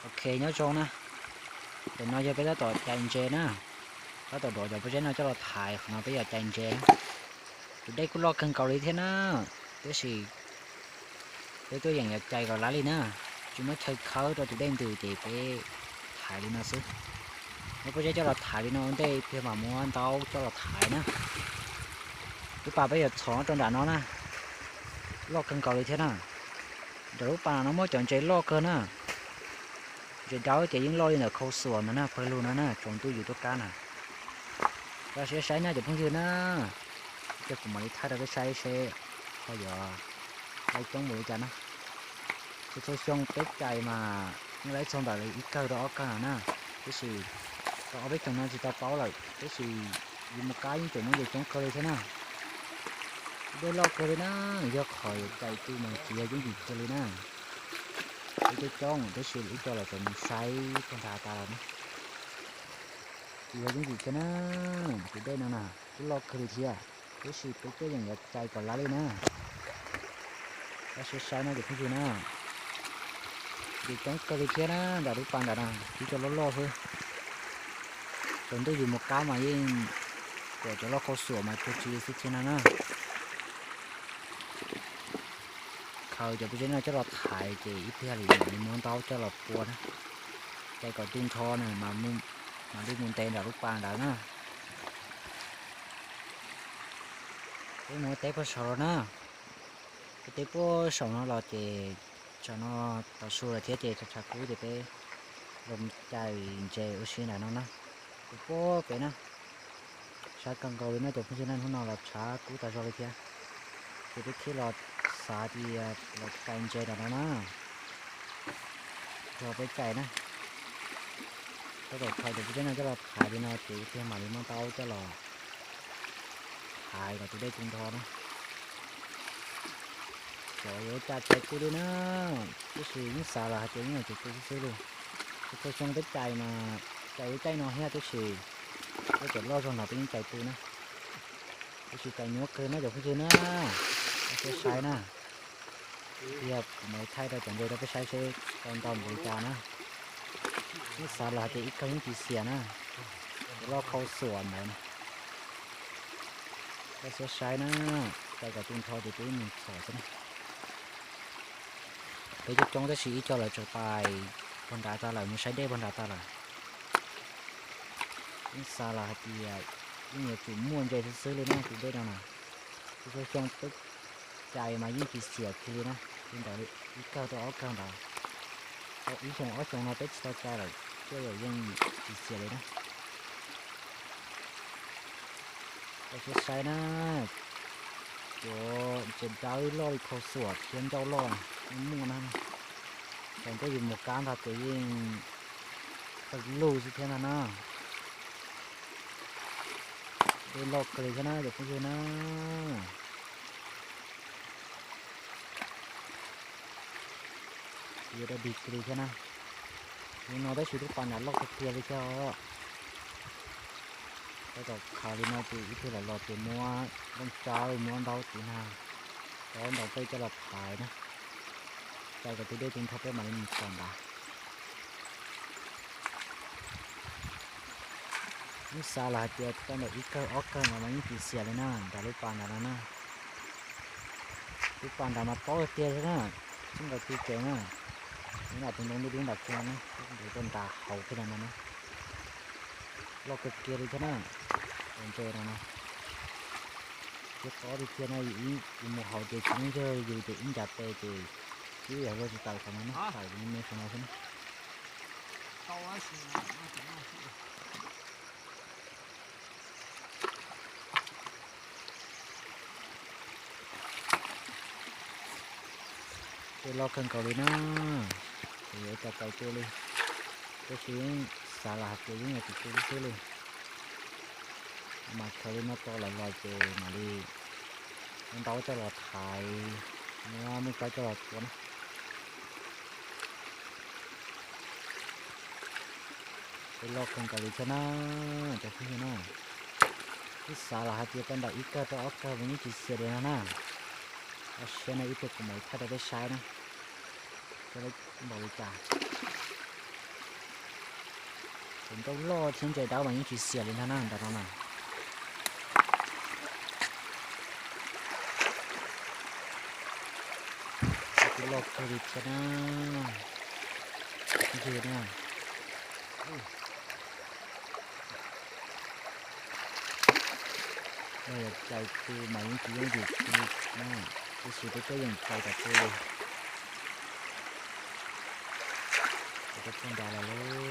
Ok, nyob zoo na. Tam no yog peb tab tom cais ntses na, tab tom dov cov pob zeb no coj los thaiv, qhov no peb yuav cais ntses na. Tus dej kuj loj kawg nkaus li thiab na, tiam sis peb tuaj yeem yuav cais kom lav li na, tsis muab chaw khawb rau tus dej ntws ces peb thaiv li no xwb. Muab pob zeb coj los thaiv li no ua ntej, ib pliag mam muab ntaub coj los thaiv na. Lub pas peb yuav txhos rau nram no na, loj kawg nkaus li thiab na. Nram lub pas no muaj cov ntses loj kawg na. Ntses dawb ces yeej loj li ntawm khau xuam ntawd na, pawg lug no na, tsaus ntuj yus tuaj kab na. Koj siab saib na cov phooj ywg na, ib pliag kuv mam li thaij rau peb saib seb ho yuav lawv coob npaum li cas na. Txhua txhua xyoo peb cais mas yeej lawv txog ntawm ib kawg rau ob kawg na, tiam sis tau ob peb xyoos no tsis tau paub lawm, tiam sis yus mus kab yeej tseem muaj ntses coob kawg li thiab na. Dej loj kawg li na, nws yog qhov yuav cais tu mas tsis yog yooj yim kiag li na. Peb coob coob tiam sis ib co los tseem mus saib puag nrad tas lawm na. Tsis yog yooj yim kiag na, tus dej no na kuj loj kawg li thiab, tiam sis peb tuaj yeem yuav cais kom lav li na. Koj siab saib no cov phooj ywg na, ntses coob kawg li thiab na, nram lub pas nram na, ib co loj loj xwb. Tsaus ntuj yus mus kab mas yeej kuam cov loj khau xuam mas cuag tsis xwb thiab no na. Khaws cov pob zeb no coj los thaiv ces ib pliag li mam li muab ntaub coj los pua na. Cais kom tu nrho na, mam li mus ntes nram lub pas ntawd na. Peb mus ua teb puag saum los na. Ua teb puag saum no los ces tsam no tau su lawm thiab ces tshav tshav kub ces peb los cais ntses ua si nram no na. Kuv puag pem na, tshav kawg nkaus li no cov phooj ywg na, hnub no los tshav kub tas zog li thiab. Ces peb thiaj los xav tias los cais ntses nram no na. Yog peb cais na, tab tom khaws cov pob zeb no coj los thaiv li no ces ib pliag mam li muab ntaub coj los thaiv kom tus dej tu nrho na. Xyov yuav ua cas cais tu li na, tiam sis yeej xav los hais tias yeej yuav tsum tu xwb xwb li. Txhua txhua xyoo peb cais mas cais lub caij no thiab tiam sis tej cov loj zog no peb yeej cais tu na. Tiam sis cais nyuaj kawg na cov phooj ywg na, koj siab saib na. Ib pliag kuv mam li thaij rau cov ntses rau peb saib seb tau ntau npaum li cas na. Yeej xav los hais tias ib kawg yeej tsis xiam na, cov loj khau xuam ntawd na. Koj siab saib na, cais kom tu nrho ces peb mus txhom xwb na. Peb coob coob tab sis ib co lawv tsaws tais puag nrad tas lawm, mus saib dej puag nrad tas lawm. Yeej xav los hais tias yeej yuav tsum muaj ntses xwb xwb li na tus dej no na. Txhua txhua xyoo peb cais mas yeej tsis xiam kiag li na, li ntawd ib kawg rau ob kawg ntawd. Tau ib xyoos ob xyoos no peb tsis tau cais lawm, tej zaum yeej tsis xiam li na. Koj siab saib na, cov ntses dawb loj li khau xuam thiab ncauj loj, yeej muaj na. Tsaus ntuj yus mus kab ntag ces yeej pawg lug xwb thiab ntag na. Dej loj kawg li thiab na cov phooj ywg na. Yuav daj dig kawg li thiab na. Hnub no tab sis lub pas nram loj kawg kiag li thiab os. Tab tom khaws li no ces ib pliag los los ces muab nplooj tsawb muab ntaub tiv na, rau ntaus tej coj los thaiv na. Cais kom tus dej tu nrho peb mam li mus txhom ntawd. Yeej xav los hais tias tau ntawm ib kawg ob kawg no mas yeej tsis xiam li na, nram lub pas nram no na. Lub pas nram mas tob tiag thiab na, tsis nkaus tu tsev na. Lub nram tus ntoo dub dub nram kiag no na, nram tuaj nram hauv kiag no no na. Loj kawg kiag li thiab na, cov ntses no na. Thiab tob tiag tiag no, yus mus hauv ces tsis muaj ntses yus ces ib ncav tes ces twb yog luag tsis tawm qhov no na, tawm me me qhov no xwb na. Dej loj kawg nkaus li na, ces yuav ua cas cais tu li. Tab sis yeej xav los hais tias yeej yuav tsum tu xwb xwb li. Mas khaws li no tso lawm los ces mam li muab ntaub coj los thaiv, muab nplooj tsawb coj los tua na. Dej loj kawg nkaus li thiab na, cov phooj ywg na. Twb xav los hais tias tau ntawm ib kawg rau ob kawg mas yeej tsis xiam li no na. Koj siab na, ib pliag kuv mam li thaij rau peb saib na, seb npaum li cas. Tus nrauj loj thiab ntsais dawb mas yeej tsis xiam li ntag na, ntawm no na. Kuj loj kawg li thiab na. Ntag na. Los yog cais tus mas yeej tsis yooj yim li na, tiam sis peb cov yeej cais kom tus li. Cais tau poj nrad lawm lauj.